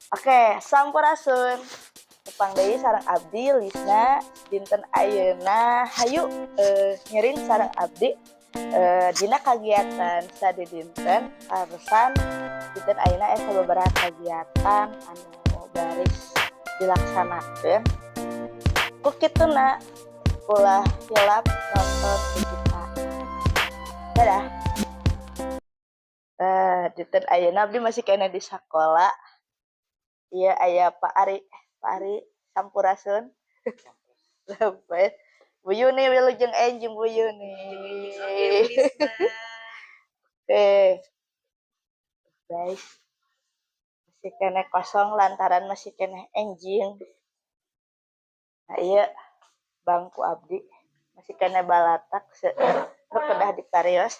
Oke, sampurasun. Tepang deui sareng abdi Lisna dinten ayeuna hayu ngiring sareng abdi dina kagiatan sadidinten kaleresan dinten ayeuna aya sababaraha kagiatan anu baris dilaksanakeun. Ku kituna ulah hilap nonton di kita. Dadah. Dinten ayeuna abdi masih keneh di sakola. Ieu aya Pak Ari. Pak Ari, sampurasun. Lempet. Bu Yuni, wilujeng enjing, Bu Yuni. Oke. Guys. Masih keneh kosong lantaran masih keneh enjing. Nah, iya bangku abdi masih keneh balatak seueur nu kedah diparios.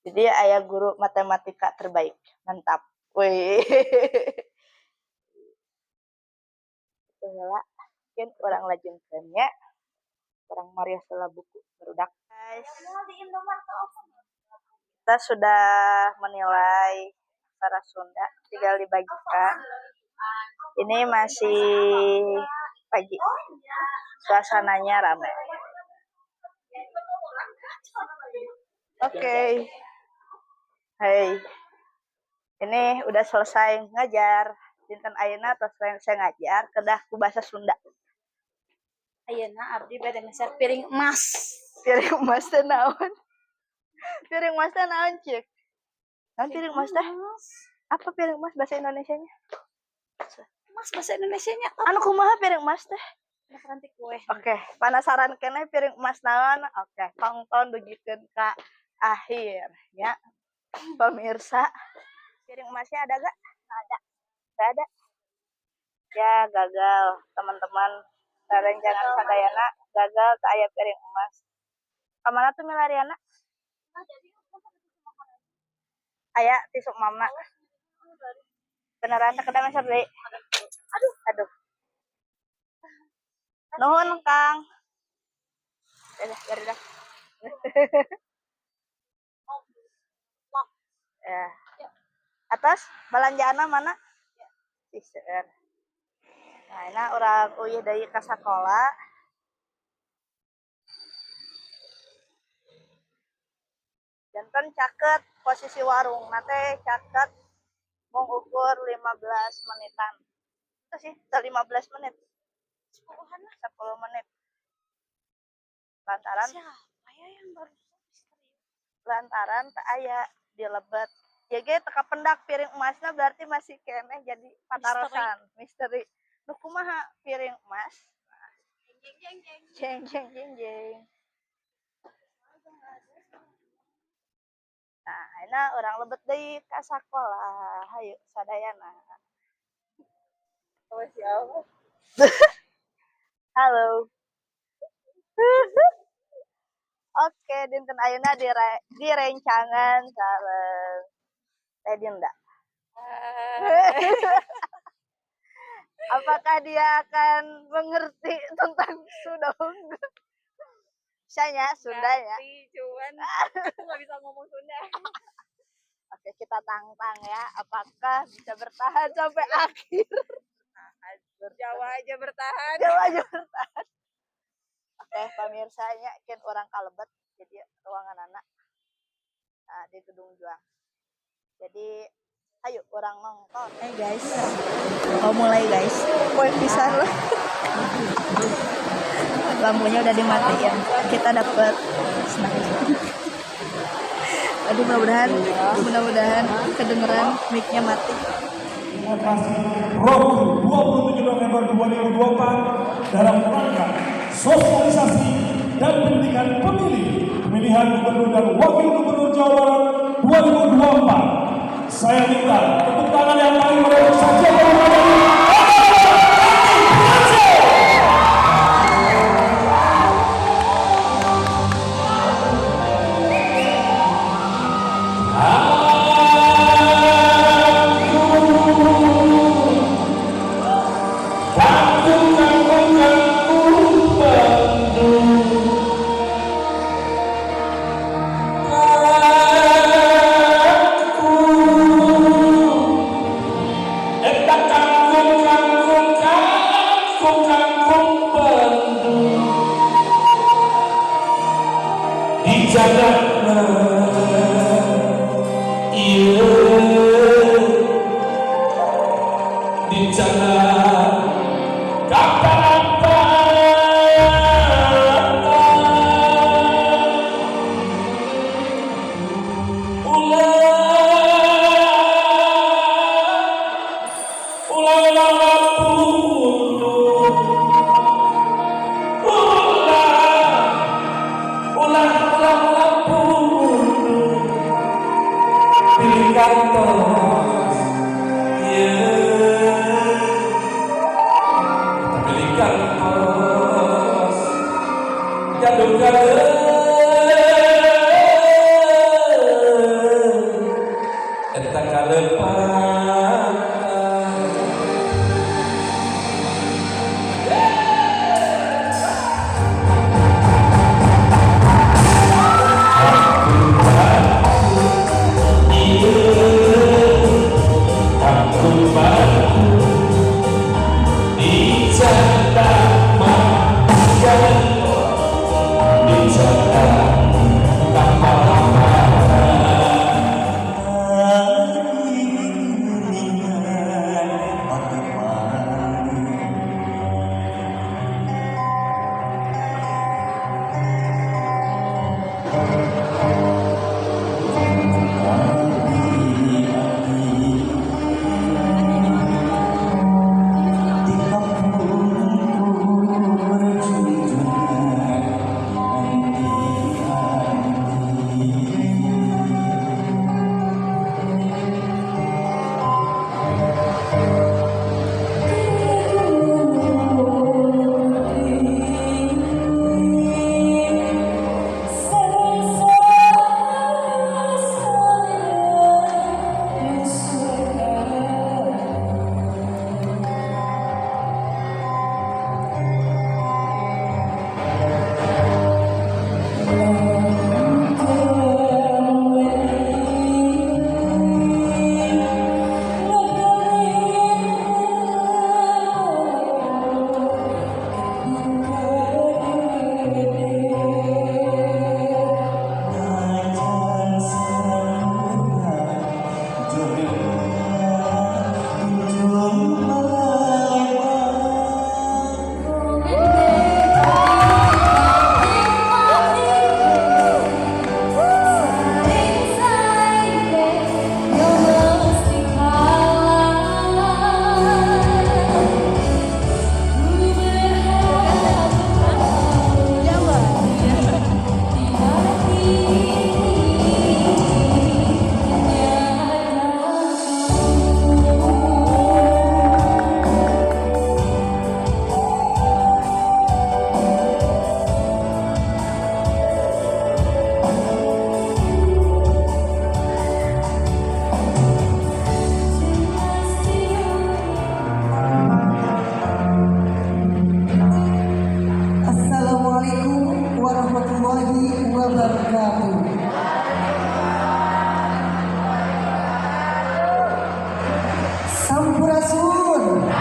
Jadi aya guru matematika terbaik. Mantap. Wih. Heula mungkin urang lajengkeun nya. Urang marios heula buku barudak. Guys. Kita sudah menilai aksara Sunda, tinggal dibagikan. Ini masih pagi. Suasananya ramai. Oke. Hey. Ini udah selesai ngajar. Dinten ayeuna tos selesai ngajar kedah ku bahasa Sunda. Ayeuna abdi bade meser piring emas. Piring emas teh naon? Piring emas teh naon, Cik? Naon piring emas teh? Apa piring emas bahasa Indonesianya? Emas bahasa Indonesianya apa? Anu kumaha piring emas teh? Nanti kue. Oke, penasaran keneh piring emas naon? Oke, tonton dugikeun ka akhir ya. Pemirsa, piring emasnya ada gak? Ada. Gak ada. Ya, gagal, teman-teman. Rencangan sadayana gagal teu aya piring emas. Kamana tuh milariana? Aya tisu mama. Beneran teh kedah meser deui. Aduh, aduh. Nuhun, Kang. Dadah, dadah. Ya. Atas belanjaanna mana? Ih, seueur. Nah, ini urang uyuh deui ka sakola. Janten caket posisi warung teh caket mung ukur 15 menitan. Itu sih, teu 15 menit. 10-an lah. 10 menit. Lantaran siapa ya yang baru lantaran teu aya di lebet. Ya ge teu kapendak piring emasna berarti masih keneh jadi patarosan, misteri. Nu kumaha piring emas? Jeng jeng jeng. Jeng jeng jeng jeng. Nah, ayeuna urang lebet deui ka sakola. Hayu sadayana. Oh, siapa? Halo. Oke, dinten ayeuna direncangan sareng Teh Dinda. Apakah dia akan mengerti tentang Sudong? Bisanya Sunda ya. Ngerti, cuman aku nggak bisa ngomong Sunda. Oke, kita tantang ya. Apakah bisa bertahan sampai akhir? Jawa aja bertahan. Jawa aja bertahan. Oke, pamirsanya kin urang kalebet jadi ruangan anak. Nah, di Gedung Juang. Jadi ayo urang nonton. Hey guys, mau mulai guys. Poin pisan lah. Lampunya udah dimatiin. Kita dapet snack. Aduh, mudah-mudahan kedengeran mic-nya mati. Rabu 27 November 2024 dalam rangka sosialisasi dan pendidikan pemilih pemilihan gubernur dan wakil gubernur Jawa Barat 2024. Saya minta tepuk tangan yang paling meriah saja. Aku Dicanakna ieu dicanak kaparampatan ulah ulah ngapunduk ulah ulah ulah ngapunduk pilih kantos ieu pilih kantos gaduh-gaduh eta kalepatan. Assalamualaikum warahmatullahi wabarakatuh. Sampurasun.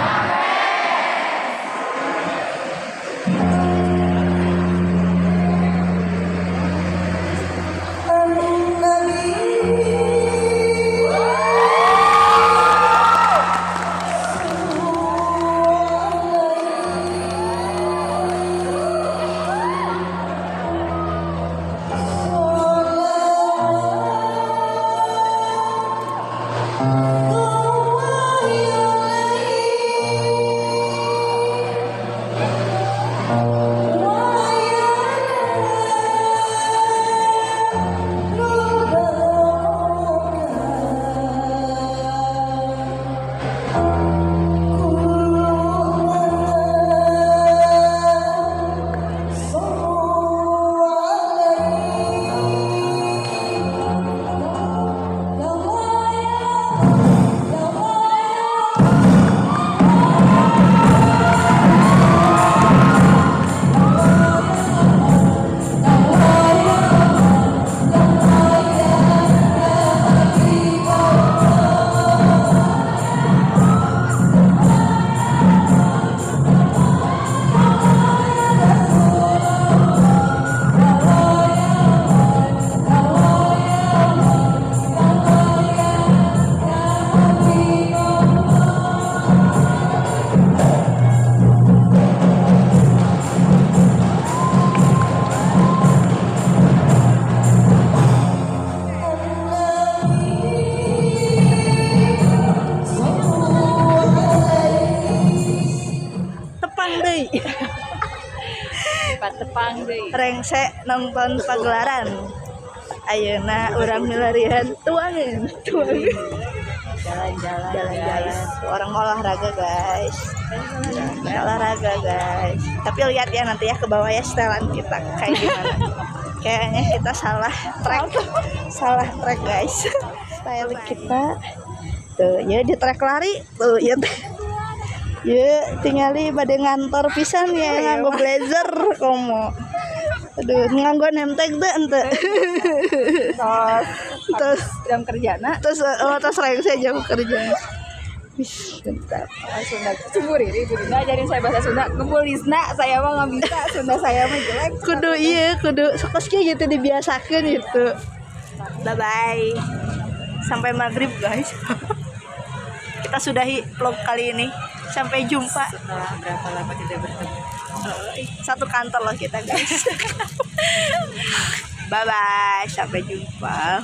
Tepang deui. Rengse nonton pagelaran. Ayeuna urang milarian tuangan, tuangan. Jalan-jalan. Jalan-jalan. Orang mau olahraga, guys. Olahraga, guys. Tapi lihat ya nanti ya ke bawah ya, setelan kita kayak gimana. Kayaknya kita salah track, salah track, guys. Style kita tuh ya di track lari tuh ya. Ya, tingali bade ngantor pisan ya, nganggo blazer komo. Aduh, nganggo name tag teh ente. Tos. Terus jam kerjana. Terus, oh, terus rengse jam kerja. Wih, bentar. Sunda cemburu, Ibu Dina ajarin saya bahasa Sunda ngebulisna. Saya mah nggak bisa Sunda, saya mah jelek. Kudu, iya, kudu sekos gitu, dibiasakan itu. Bye bye, sampai maghrib, guys. Kita sudahi vlog kali ini. Sampai jumpa. Setelah berapa lama tidak bertemu. Satu kantor loh kita, guys. Bye bye, sampai jumpa.